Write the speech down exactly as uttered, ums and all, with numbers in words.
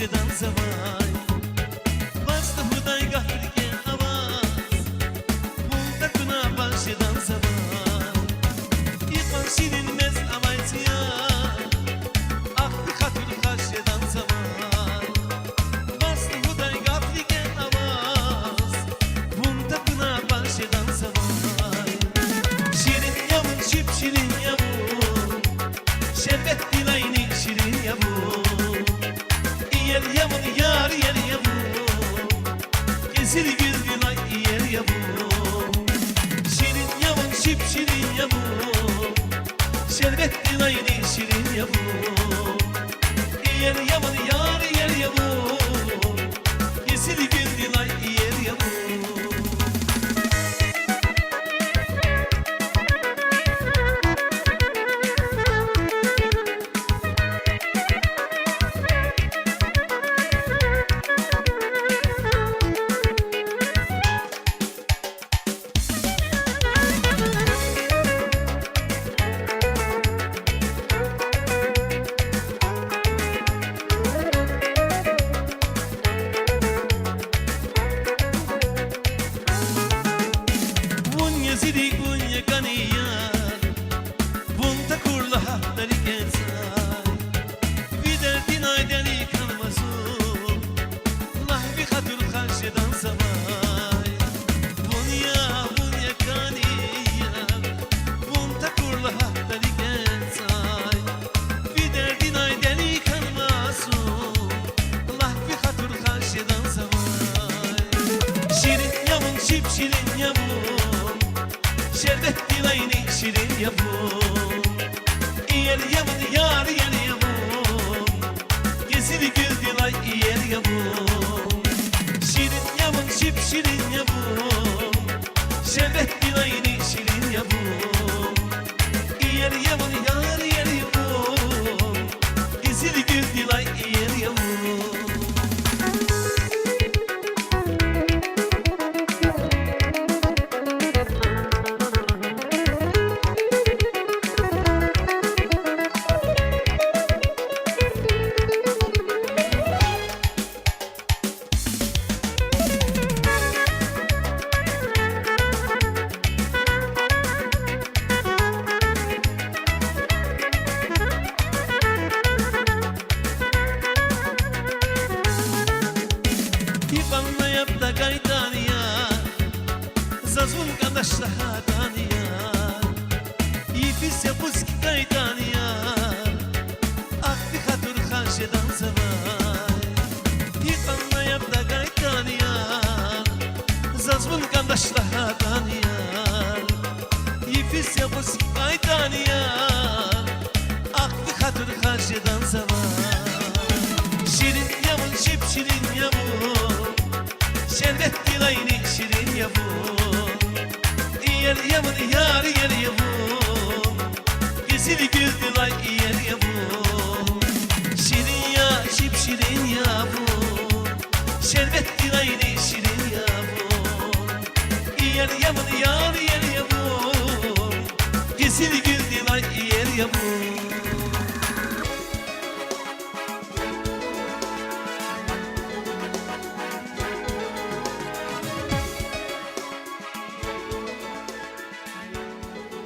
жедан завай. Ваз лугьудай гаф рикӀе аваз, вун такуна баз жедан завай. Икьван ширин мез авай зи я, ахъ ви хатур хаз жедан завай. Ваз лугьудай гаф рикӀе аваз, вун такуна баз жедан завай. Ширин я вун, чип ширин я вун, шербетдилайни ширин я вун. Иер я вун, яр иер я вун, къизилгуьлдилай иер я вун. Ширин я вун, чип ширин я вун, шербетдилайни ширин я вун. Иер я вун, яр иер я вун, къизилгуьлдилай иер я вун. Вун я зи рикӀ, вун я кӀани яр, вун такур лагьайтӀа рикӀе цай. Ви дердинай делил хьанва зун, лагь ви хатур хаз жедан завай. Вун я, вун я кӀани яр, вун такур лагьайтӀа рикӀе цай. Ви дердинай делил хьанва зун, лагь ви хатур хаз жедан завай. Ширин я вун, чип ширин я вун, шербетдилайни ширин я вун. Иер я вун, яр иер я вун, къизилгуьлдилай иер я вун. Ширин я вун, чип ширин я вун, шербетдилайни ширин я вун. Иер я вун, яр иер я вун, къизилгуьлдилай иер я вун. Икьван наябда кайтӀан я, заз вун кӀандач лагьайтӀан я. Йифиз-якъуз кӀайтӀан я, ахъ ви хатур хаз жедан завай. Икьван наябда кайтӀан я, заз вун кӀандач лагьайтӀан я. Йифиз-якъуз кӀайтӀан я, ахъ ви хатур хаз жедан завай. Ширин я вун, чип ширин я вун, шербетдилайни ширин я вун. Иер я вун, яр иер я вун, къизилгуьлдилай иер я вун. Ширин я, чип ширин я вун, шербетдилайни ширин я вун. Иер я вун, яр иер я вун, къизилгуьлдилай